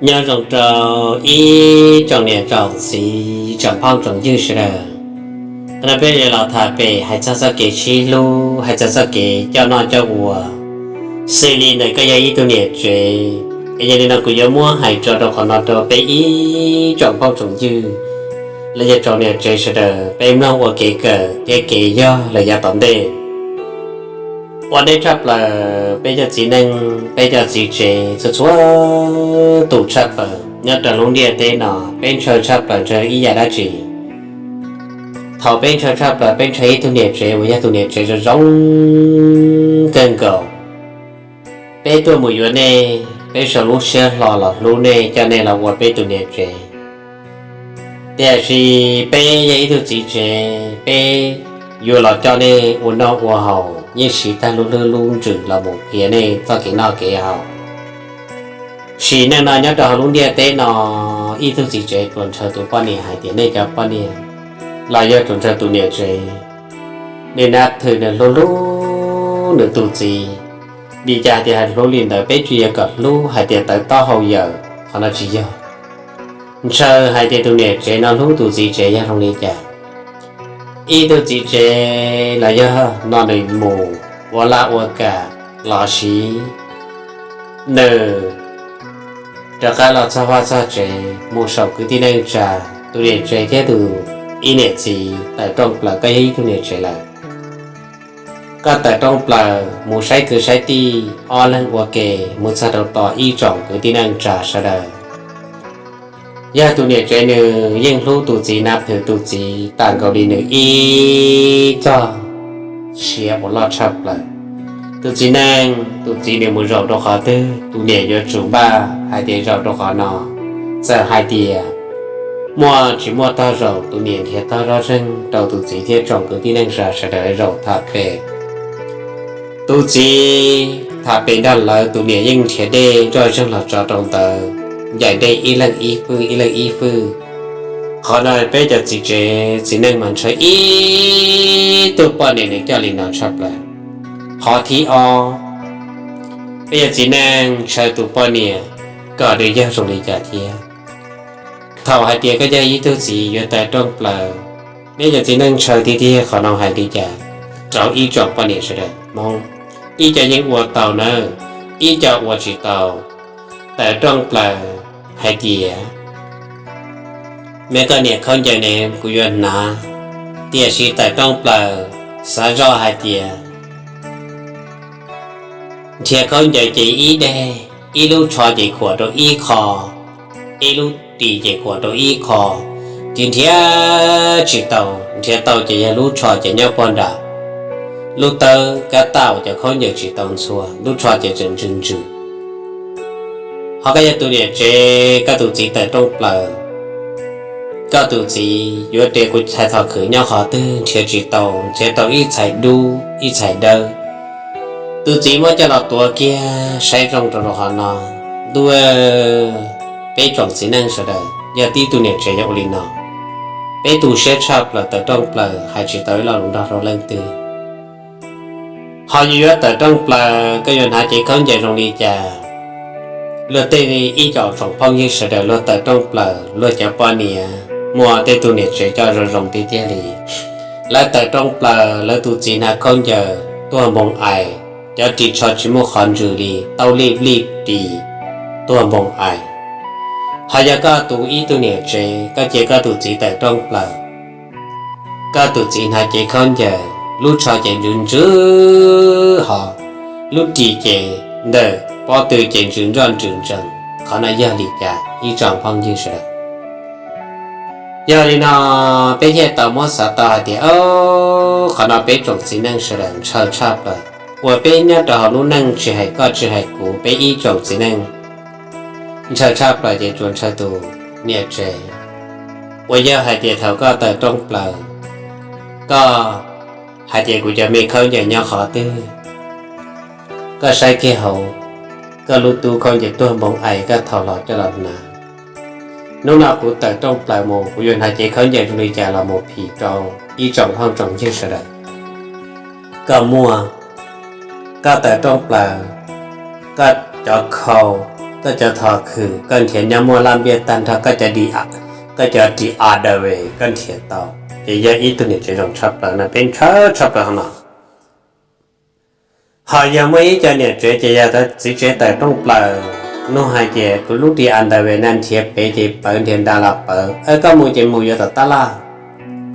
Nyob zoo rau ib tsoom niam tsoom txiv tsoom phooj tsoom ywg sawv daws. Hnub no peb yuav los tham pem hais txog txoj kev sib hlub, hais txog txoj kev coj noj coj ua, xws li ntawm koj yog ib tug niam tsev. Es yog li no kuv yuav muab hais tso rau qhov no rau peb ib tsoom phooj tsoom ywg los yog tsoom niam tsev sawv daws peb mloog ua kev kawm thiab kev yog lawm yav tom ntej. Ua ntej tshaj plaws peb cov txiv neej, peb cov txiv tsev txhua txhua tus tshaj plaws nyob rau lub ntiaj teb no, peb ntshaw tshaj plaws ntshaw ib yam dab tsi? Thaum peb ntshaw tshaj plaws peb ntshaw ib tug niam tsev uas yog tus niam tsev zoo zoo kawg nkaus. Peb tuaj mus yuav nej, peb sau lub siab hlo los hlub nej, coj nej los ua peb tus niam tsev. Tiam sis peb yog ib tug txiv tsev, peb yuav los coj nej ua noj ua haus, yeej siv tag lub hlwb lub ntsws los mus qhia nej txoj kev noj kev haus. Sim neej no nyob rau hauv lub ntiaj teb no, ib tug txiv tsev tsuas ntshaw tus poj niam hais tias nej cov poj niam, los yog tsuas ntshaw tus niam tsev, nws nab thwm nws hlub hlub nws tus txiv. Vim cas hais tias hais hlub li ntawd, peb tsis yog kom hlub hais tias tawv taub hau yawm, qhov no tsis yog. Ntshaw hais tias tus niam tsev no hlub tus txiv tsev yog zoo li cas? Ib tug txiv tsev los yog no nws mus ua laj ua kam los sis nws rov qab los txog vaj txog tsev mus saum kwv tij neej tsa, tus niam tsev thiab tus ib niam txiv tawm rooj plaws, koj yog ib tug niam tsev lawm. Koj tawm rooj plaws mus saib kwv saib tij, ob leeg ua ke mus txog rau tom ib tsoom kwv tij neej tsa sawv daws. Yog tus niam tsev nws yeej hlub tus txiv, nab thwm tus txiv tas nkaus li nws ib txoj sia uas loj tshaj plaws. Tus txiv neej, tus txiv nws mus zaum rau qhov twg, tus niam yuav tsum npaj hais tias zaum rau qhov no. Txawm hais tias muaj tsis muaj tog zaum, tus niam nrhiav tog zoj zeeg rau tus txiv thiab tsoom kwv tij neej tsa sawv daws zaum tham pem. Tus txiv tham pem nrog lawv, tus niam yeej nrhiav dej zoj zeeg los tso rau ntawd, ncaim dej ib leeg ib fwj ib leeg ib fwj. Qhov no peb cov txiv tsev txiv neej mas ntshaw ib tug poj niam nws coj li no tshaj plaws. Qhov thib ob, peb cov txiv neej ntshaw tus poj niam kom nws yog zoo li cas thiab. Thaum hais tias koj yog ib tug txiv yuav tawm rooj plaws, peb cov txiv neej ntshaw tiag tiag qhov no hais li cas rau ib tsoom poj niam sawv daws Hmoob, ib co yeej ua tau nawb, ib co ua tsis tau. Tawm rooj plaws hais tias, me koj niam khaub ncaws ne kuv yuav hnav, tiam sis tawm rooj plaws xav zoj hais tias nrhiav khaub ncaws ces ib daim, ib lub tsho ces khuam rau ib qho, ib lub ris ces khuam rau ib qho, ces nrhiav tsis tau. Nrhiav tau ces yog lub tsho ces nyob puag nram lub tawb kab taj uas cov khaub ncaws tsis tau ntxhua, lub tsho ces tseem ntsws ntsws. Ho koj yog tus niam tsev, koj tus txiv tawm rooj plaws, koj tus txiv yuav ris, kuv txhais thom khwv nyob qhov twg nrhiav tsis tau, nrhiav tau ib txhais dub ib txhais dawb. Tus txiv muab coj los tuav kiag saib zoo rau rau qhov no, ntuj, peb tsoom txiv neej sawv daws yog tib tug niam tsev yog ua li no, peb tu siab tshaj plaws, tawm rooj plaws hais tsis tau ib lo lus nrog rau leej twg. Ho yus yuav tawm rooj plaws, koj yuav hnav cev khaub ncaws zoo li cas? Luag tej ib co tsoom phooj ywg sawv daws luag tawm rooj plaws, luag cov poj niam muaj tej tug niam tsev coj zoo zoo tiag tiag li. Lawv tawm rooj plaws, lawv tus txiv hnav khaub ncaws tuag npoo ais, cov ris tsho tsis muaj qhov ntsws li, taub lij vlij ris tuag npoo ais. Ho yog koj tus ib tug niam tsev, koj cia koj tus txiv tawm rooj plaws, koj tus txiv hnav cev khaub ncaws, lub tsho ces ntsws ntsws ho, lub ris ces ntawm pob tw ces ntsws nroj ntsws ntsees, qhov no yog li cas ib tsoom phooj ywg sawv daws? Yog li no, peb thiaj tau muab xav tau hais tias, o, qhov no peb tsoom txiv neej sawv daws ntshaw tshaj plaws, uas peb nyob rau hauv lub neej tsis hais koj tsis hais kuv, peb ib tsoom txiv neej ntshaw tshaj plaws ces tsuas ntshaw tus niam tsev. Uas yog hais tias thaum koj tawm rooj plaws, koj hais tias kuv cov me khaub ncaws nyob qhov twg, koj saib kiag hauv koj lub tub, khaub ncaws tuag npoo ais koj thau hlo coj los hnav. Hnub no kuv tawm rooj plaws mus, kuv yuav hnav cev khaub ncaws zoo li cas los mus phim rau ib tsoom phooj tsoom ywg sawv daws. Koj muaj, koj tawm rooj plaws, koj cov khau, koj cov thov khwm koj nrhiav nyob muaj laj npiaj tag nrho, koj cov di, koj cov di a daws koj nrhiav tau, ces yog ib tug niam tsev zoo tshaj plaws no, peb ntshaw tshaj plaws hov no. Ho yog muaj ib co niam tsev ces yog txiv tsev tawm rooj plaws, nug hais tias kuv lub di a daws na nrhiav pem ces pawv, nrhiav nra los pawv, koj mus ces mus yuav tom tab laj.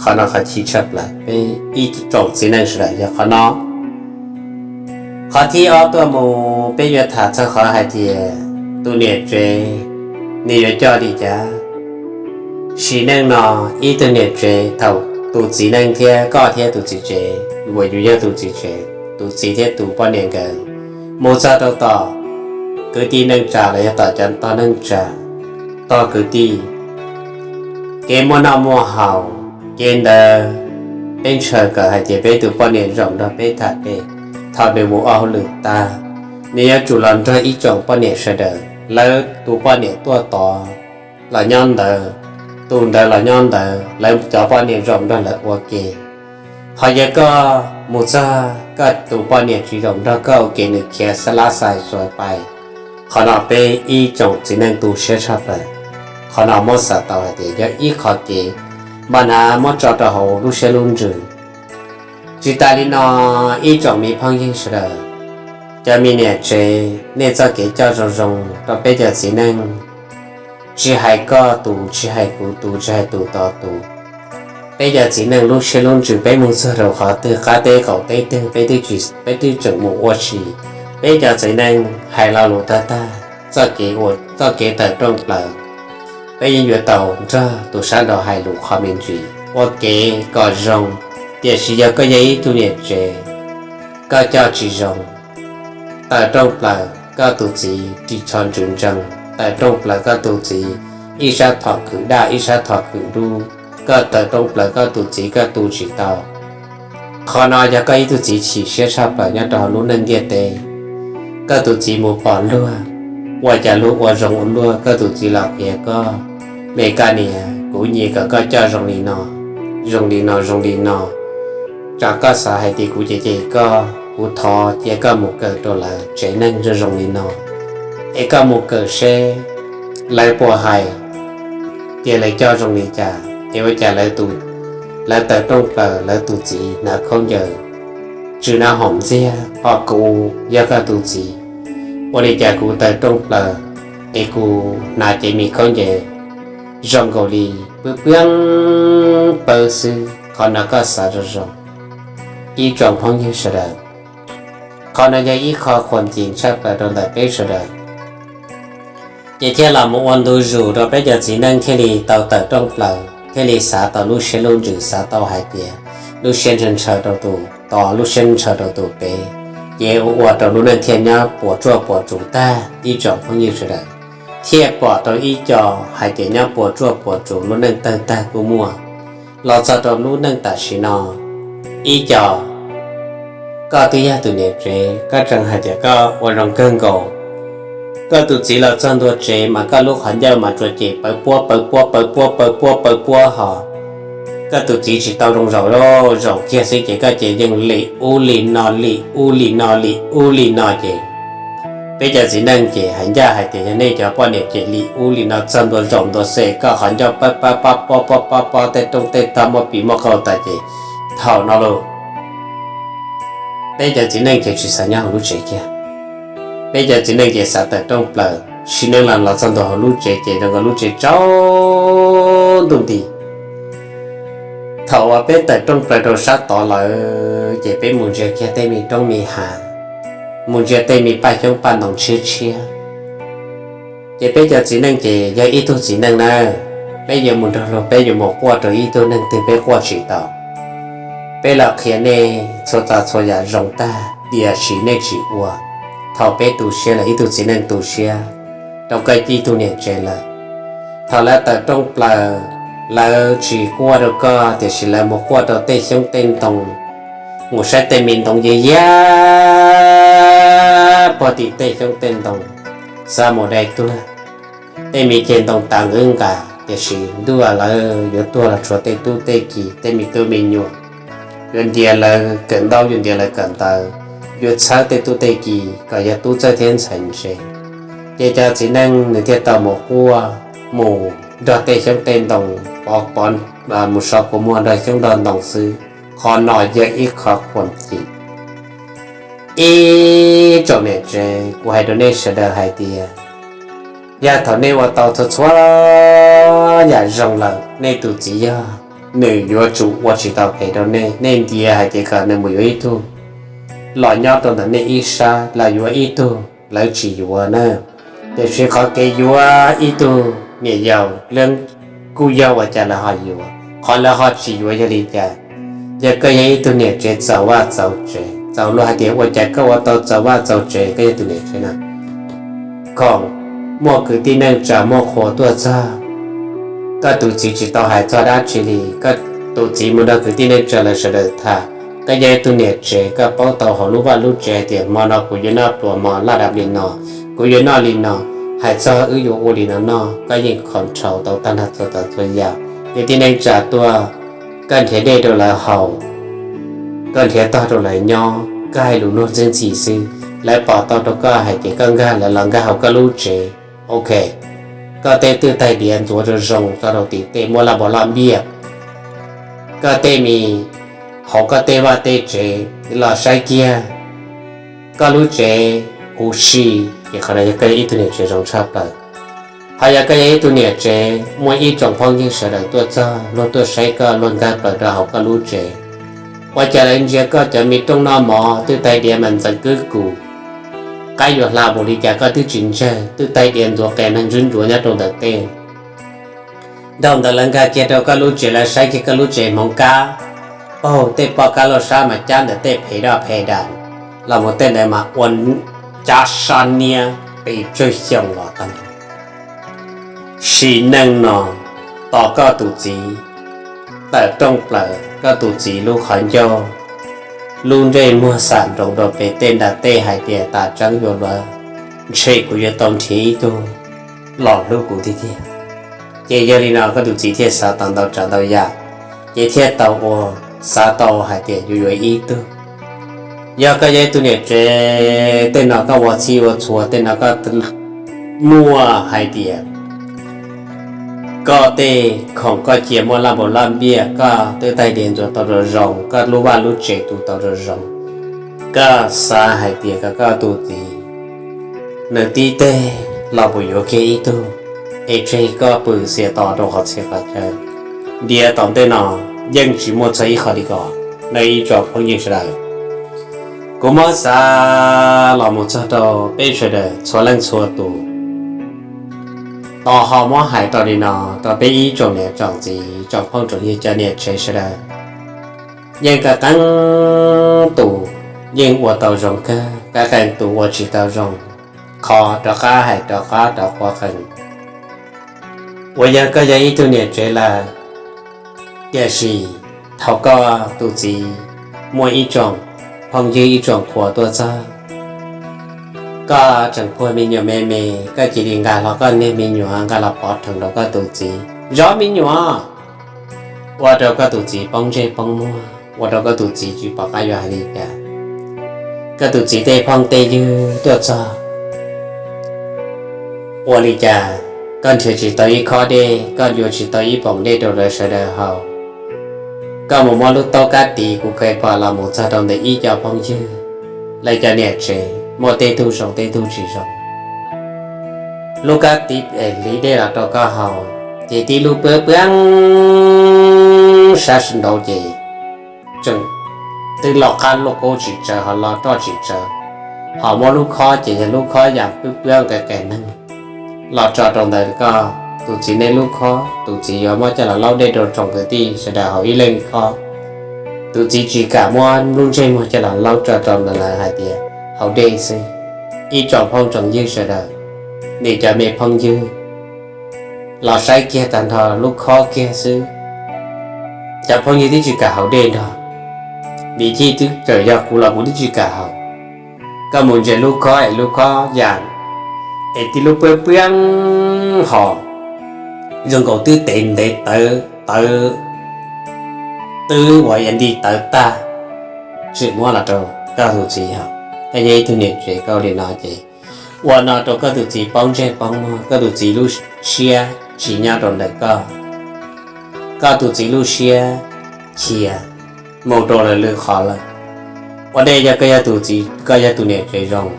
Qhov no qhov chiv tshaj plaws peb ib tsoom txiv neej sawv daws yog qhov no. Qhov thib ob tuaj mus peb yuav tham txog qhov hais tias tus niam tsev nws yuav coj li cas. Sim neej no ib tug niam tsev thaum tus txiv neej thiab koj thiab tus txiv tsev, uas yus yog tus txiv tsev, tus txiv thiab tus poj niam nkawd mus txog rau tom kwv tij neej tsa los yog tom cov tog neej tsa, tog kwv tij, kev muaj noj muaj haus, ces ntawd peb ntshaw kom hais tias peb tus poj niam zaum nrog peb tham pem. Thaum nws mus ua hauj lwm tag, nws yuav tsum los nrog ib tsoom poj niam sawv daws, lawv tus poj niam tuaj tod los nyob ntawd, tus ntawd los nyob ntawd, lawv cov poj niam zaum nrog lawv ua ke. Ho yog koj mus txog koj tus poj niam tsis zaum nrog koj ua ke, nws khiav xab lab xais xuas pais. Qhov no peb ib tsoom txiv neej tu siab tshaj plaws. Qhov no muab xav tau hais tias yog ib qho kev npaj hnav muab tso rau hauv lub siab lub ntsws. Tsis tas li no, ib tsoom me phooj ywg sawv daws, cov me niam tsev, nej txoj kev coj zoo zoo rau peb cov txiv neej, tsis hais koj tus, tsis hais kuv tus, tsis hais tus tod tus, peb cov txiv neej lub siab lub ntsws peb mus txog rau qhov twg, qab teb qaum teb twg, peb twb tsis, peb twb tseem mus ua si. Peb cov txiv neej hais lo lus tag tag, txoj kev ua, txoj kev tawm rooj plaws, peb yeej yuav tau nrog tus sab nraud hais lus qhov me ntsis ua kev kom zoo. Tiam sis yog koj yog ib tug niam tsev, koj coj tsis zoo, tawm rooj plaws koj tus txiv ris tsho ntsws ntsees, tawm rooj plaws koj tus txiv ib sab thom khwm daj ib sab thom khwm dub, koj tawm rooj plaws koj tus txiv koj tu tsis tau. Qhov no yog koj ib tug txiv chim siab tshaj plaws nyob rau hauv lub neej ntiaj teb. Koj tus txiv mus pom luag, ua cas luag ua zoo ua luaj, koj tus txiv los qhia koj, me koj niam, kuv nyiam kom koj coj zoo li no, zoo li no, zoo li no. Tsam koj xav hais tias kuv cem cem koj, kuv thov cia koj mus kawm rau lawv tsev neeg zoo zoo li no, es koj mus kawm seb lawv puas hais tias lawv coj zoo li cas, es ua cas lawv tus, lawv tawm rooj plaws lawv tus txiv hnav khaub ncaws tsw nab hoom ntxiag, ho kuv yog koj tus txiv, ua li cas kuv tawm rooj plaws es kuv hnav cev me khaub ncaws zoo nkaus li pw pweeb pawg xwb. Qhov no koj xav zoo zoo, ib tsoom phooj ywg sawv daws. Qhov no yog ib qho khuam ncim tshaj plaws rau ntawm peb sawv daws. Ces thiaj los mus ua ntu zus rau peb cov txiv neej thiaj li tau tawm rooj plaws, thiaj li xav tau lub siab lub ntsws, xav tau hais tias lub siab ntshaw ntshaw rau tus tod, lub siab ntshaw rau tus pem, ces ua ua rau lub neej thiaj nyob puas tsuaj puas tsuv tag ib tsoom phooj ywg sawv daws. Thiaj pom rau ib co hais tias nyob puas tsuaj puas tsuv lub neej tawg tag kuj muaj. Los txog rau lub neej tam sim no, ib co koj twb yog tus niam tsev, koj tseem hais tias koj ua zoo kawg nkaus. Koj tus txiv los txog ntua tsev mas koj lub qhov ncauj mas tsuas cem pawv puab pawv puab pawv puab pawv puab pawv puab ho. Koj tus txiv tsis tau zoo zaum, zaum kiag xwb ces koj ces yeej lim ub lim no lim ub lim no lim ub lim no ces peb cov txiv neej ces hais ncaj hais tias yog nej cov poj niam ces lim ub lim no txog ntua zaum ntua xwb koj qhov ncauj pab pab pab pob pob pob pob tej rooj tej tog muaj pim muaj qau tas ces thaum no los peb cov txiv neej ces tsis xav nyob hauv lub tsev kiag. Peb cov txiv neej ces xav tawm rooj plaws, sim neej los los txog ntua hauv lub tsev ces zoo nkaus lub tsev tsaus ntuj nti. Thaum uas peb tawm rooj plaws rau sab tod lawm ces peb mus ntsia kiag tej me roob me hav, mus ntsia tej me paj xyoob paj ntoo tshiab tshiab. Ces peb cov txiv neej ces yog ib tug txiv neej na, peb yuav mus nrog luag, peb yuav mus quaj rau ib tug neeg twg peb quaj tsis tau. Peb los qhia nej txhua tsav txhua yam zoo tag tiam sis nej tsis ua. Thaum peb tu siab los ib tug txiv neej tu siab rau koj ib tug niam tsev lawm. Thaum lawv tawm rooj plaws, lawv tsis quaj rau koj tiam sis lawv mus quaj rau tej xyoob tej ntoo, mus saib tej me ntoo yaj yaj puag tim tej xyoob tej ntoo, xav mus dai tuag. Tej me ceg ntoo tav nqwv nqas tiam sis ntuj lawv yuav tuag los tshuav tej tub tej ki tej me tub me nyuam, yuav ntiav lawv kawm ntaub yuav ntiav lawv kawm ntawv, yuav txhawb tej tub tej ki kom yog tub txawj thiab ntxhais ntse. Ces cov txiv neej nws thiaj tau mus quaj, mus nrog tej xyoob tej ntoo, pov pov, mus so kua muag nrog xyoob nrog ntoo xwb. Qhov no yog ib qho khuam cim. Ib tsoom niam tsev, kuv hais rau nej sawv daws hais tias, yog thaum nej ua tau txhua txhua yam zoo lawm, nej tus txiv yog nws yuav tsum ua tsis tau phem rau nej. Nej ntiav hais tias kom nws mus yuav ib tug los nyob rau ntawm nej ib sab los yuav ib tug, lawv tsis yuav na. Tiam sis qhov kev yuav ib tug niam yau, lawv kuj yog ua cas lawv ho yuav. Qhov lawv ho tsis yuav yog li cas? Yog koj yog ib tug niam tsev txaus vaj txaus tsev, txaus luag hais tias ua cas koj ua tau txaus vaj txaus tsev, koj yog tus niam tsev na, khoom muaj kwv tij neej tsa muaj qhua tuaj txog, koj tus txiv tsis tau hais txog dab tsi li, koj tus txiv mus nrog kwv tij neej tsa lawv sawv daws tham. Koj yog ib tug niam tsev, koj paub tau hauv lub vaj lub tsev hais tias hmo no kuv yuav noj pluas mov laj dab li no, kuv yuav noj li no, hais txog wb yuav ua li no noj, koj yeej control tau tag nrho txhua tsav txhua yam. Kwv tij neej tsa tuaj, koj nrhiav dej rau lawv haus, koj nrhiav tog rau lawv nyob, koj hais lus luag ntxhi ntxhi xwb, lawv pom tau rau koj hais tias koj nkag lawv los nkag hauv koj lub tsev. Ok, koj tej twj taig diav ntxuav zoo zoo tso rau tim tej, muab laj npau laj npiaj, koj tej me, hauv koj tej vaj tej tsev los saib kiag koj lub tsev huv si, ces qhov no yog koj yog ib tug niam tsev zoo tshaj plaws. Ho yog koj yog ib tug niam tsev muaj ib tsoom phooj ywg sawv daws tuaj txog, luag tuaj saib koj, luag nkag plaws rau hauv koj lub tsev, ua cas lawv ntsia koj cov me rooj noj mov, twj taig diav mas ntxeev kwb kum, qaib yuav hla npaum li cas koj twb tsis ntsawg, twj taig diav ntxuav qe neeg ntsuab ntsuav nyob rau ntawm tej. Dhau ntawd lawv nkag kiag rau koj lub tsev, lawv saib kiag koj lub tsev hmoov kab, paug tej poj kab loj sab mas cab ntawm tej phem daj phem dam los mus, tej ntawd mas ua cab sab niab qis tsawg xyoo los tag. Sim neej no tos koj tus txiv tawm rooj plaws, koj tus txiv lub qhov ncauj, lub ntsej muag xam nroos rau pem tej nram tej hais tias tas tseeb yuav luag, ntshe kuv yuav tau nrhiav ib tug los hlub kuv tiag tiag. Ces yog li no koj tus txiv thiaj xav tau ntau tsav ntau yam, ces thiaj tau ua, xav tau hais tias yuav yuav ib tug. Yog koj yog ib tug niam tsev, tej no koj ua txhij ua txhua, tej no koj muaj hais tias koj tej khoom koj cia muaj laj npaum laj npiaj, koj twj taig diav ntxuav tau zoo zoo, koj lub vaj lub tsev tu tau zoo zoo, koj xav hais tias kom koj tus txiv nws tib teg los puas yuav kiag ib tug, es tseg koj pw xiam to rau qhov txhia qhov chaw, ntiav tom ntej no yeej tsis muaj txog ib qho li ko. Nej ib tsoom phooj ywg sawv daws, kuv muab xav los mus txog rau peb sawv daws txhua leej txhua tus, tos ho muab hais rau li no rau peb ib tsoom niam tsoom txiv tsoom phooj tsoom ywg cov niam tsev sawv daws. Yeej qee qee tus yeej ua tau zoo kawg, qee qee tus ua tsis tau zoo, qhov rov qab hais rov qab rov qua qees. Uas yog koj yog ib tug niam tsev lawm, tiam sis thaum koj tus txiv muaj ib tsoom phooj ywg ib tsoom qhua tuaj txog, koj tseem puag me nyuam me me, koj cia li nqa hlo koj niag me nyuam nqa los pov rhees rau koj tus txiv, zov me nyuam, ua rau koj tus txiv poob ntsej poob muag, ua rau koj tus txiv tsis pom qab yuav hais li cas. Koj tus txiv tej phooj tej ywg tuaj txog, ua li cas koj nrhiav tsis tau ib khob dej, koj yuav tsis tau ib poom dej rau lawv sawv daws haus. Koj mus muab lub taub kab tiv kuv kheev pom los mus txog rau ntawm ib co phooj ywg, lawv cov niam tsev muaj tej tug zoo tej tug tsis zoo. Lub kab tiv es hliv dej los rau koj haus, ces tib lub pab pab sab nraud ces tseem twb loj qab loj kaub tsis tsawv ho loj roj tsis tsawv, ho muab lub khob ces yog lub khob yam pab pab nqes qes neeg los tso rau ntawm koj tus txiv nej lub khob, tus txiv yuav muab coj los laub dej rau tsoom kwv tij sawv daws haus ib leeg khob. Tus txiv tsis kam muab lub ntsej muag coj los laub tso rau ntawm lawv hais tias haus dej xwb. Ib tsoom phooj tsoom ywg sawv daws nej cov me phooj ywg los saib kiag tag nrho lub khob kiag xwb. Cov phooj ywg twb tsis kam haus dej nrog, vim txawm yog kuv los kuv twb tsis kam haus. Koj mus ntsia lub khob es lub khob yam es tib lub pab pab ho zoo nkaus twb tev ntev tawv tawv, twb ua yam nti tawv tag, tseem muab los rau koj tus txiv haus. Koj yog ib tug niam tsev koj li no ces Ua no rau koj tus txiv poob ntsej poob muag, koj tus txiv lub siab tsis nyob rau ntawm koj, koj tus txiv lub siab khiav mus rau lwm lwm qhov lawm. Ua ntej yog koj yog tus txiv, koj yog tus niam tsev zoo,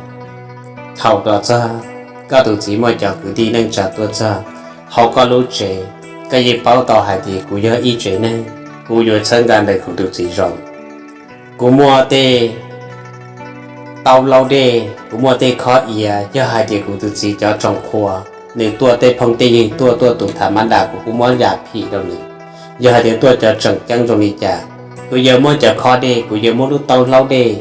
thaum rov txog koj tus txiv muaj cov kwv tij neej tsa tuaj txog hauv koj lub tsev, koj yeej paub tau hais tias kuv yog ib tsev neeg, kuv yuav txhawb nqa ntawm kuv tus txiv zoo. Kuv muaj tej taub laub dej, kuv muaj tej khob iav, yog hais tias kuv tus txiv cov tsoos qhua, nws tuaj tej phooj tej ywg tuaj, tuaj tus tham mab dam, kuv kuj muab yam phim rau nws. Yog hais tias tuaj cov tseem ceeb zoo li cas, kuv yuav muab cov khob dej, kuv yuav muab lub taub laub dej.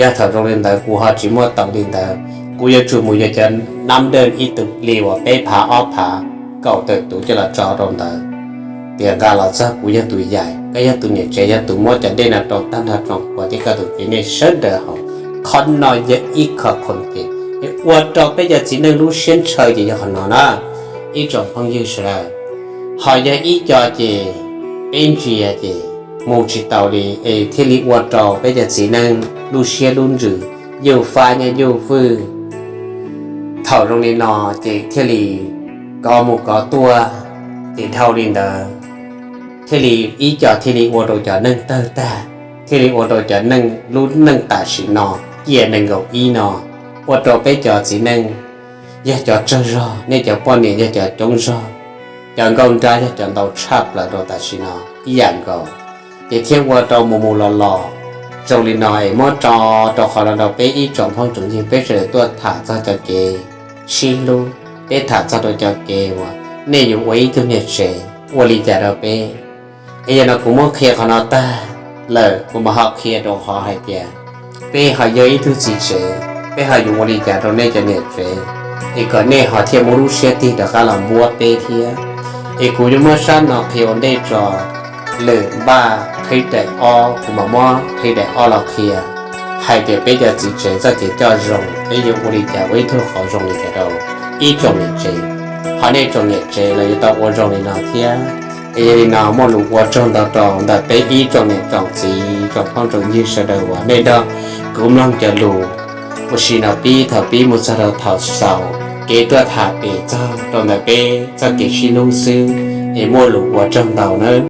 Yog thaum zoo li ntawd kuv ho tsis muaj tau li ntawd, kuv yuav tsum mus yuav cov nab dej ib tug li uas peb phav ob phav, kaum tawm tus coj los tso rau ntawd, tias nqa los txog kuv yog tus yaim, koj yog tus niam tsev, yog tus muab cov dej no rau tag nrho tsoos qhua thiab koj tus txiv nej sawv daws haus. Qhov no yog ib qho khoom ces ua rau peb cov txiv neej lub siab ntshaw ces yog qhov no na, ib tsoom phooj ywg sawv daws. Ho yog ib co ces peb ntsia ces mus tsis taus li es thiaj li ua rau peb cov txiv neej lub siab lub ntsws yuj fab nyob yuj fwj. Thaum zoo li no ces thiaj li kov mus kov tuaj, ces dhau li ntawd thiaj li ib co thiaj li ua rau cov neej tawg tag, thiaj li ua rau cov neej lub neej tam sim no ciaj nees nkaum ib no, ua rau peb cov txiv neej yog cov tsawg zog, nej cov poj niam yog cov coob zog, cov nkauj nrab yog cov ntau tshaj plaws rau tam sim no ib yam nkaus. Ces thiaj ua rau mus mus los los zoo li no es muab tso rau qhov no rau peb ib tsoom phooj tsoom ywg peb sawv daws tuaj tham txog cov kev sib hlub, peb tham txog rau cov kev uas nej yuav ua ib tug niam tsev ua li cas rau peb. Es yog no kuv muab qhia qhov no tag lawm kuv mam ho qhia rau qhov hais tias peb ho yog ib tug txiv tsev, peb ho yuav ua li cas rau nej cov niam tsev, es kom nej ho thiaj muab lub siab tig rov qab los npuab peb thiab. Es kuv yuav muab sab no qhia ua ntej tso, lwm npaj qhib daim ob kuv mam muab qhib daim ob los qhia hais tias peb cov txiv tsev txoj kev coj zoo peb yuav ua li cas ua ib tug qhov zoo li cas rau ib tsoom niam tsev. Ho nej tsoom niam tsev los yuav tau ua zoo li no thiab. Es yog li no muaj lus ua tsaug ntau rau ntawm peb ib tsoom niam tsoom txiv tsoom phooj tsoom ywg sawv daws uas nej nrog kuv mloog cov lus ua si no pib thaum pib mus txog rau thaum xaus kev tuaj tham pem txog rau ntawm peb txoj kev sib hlub xwb. Es muaj lus ua tsaug ntau nawb.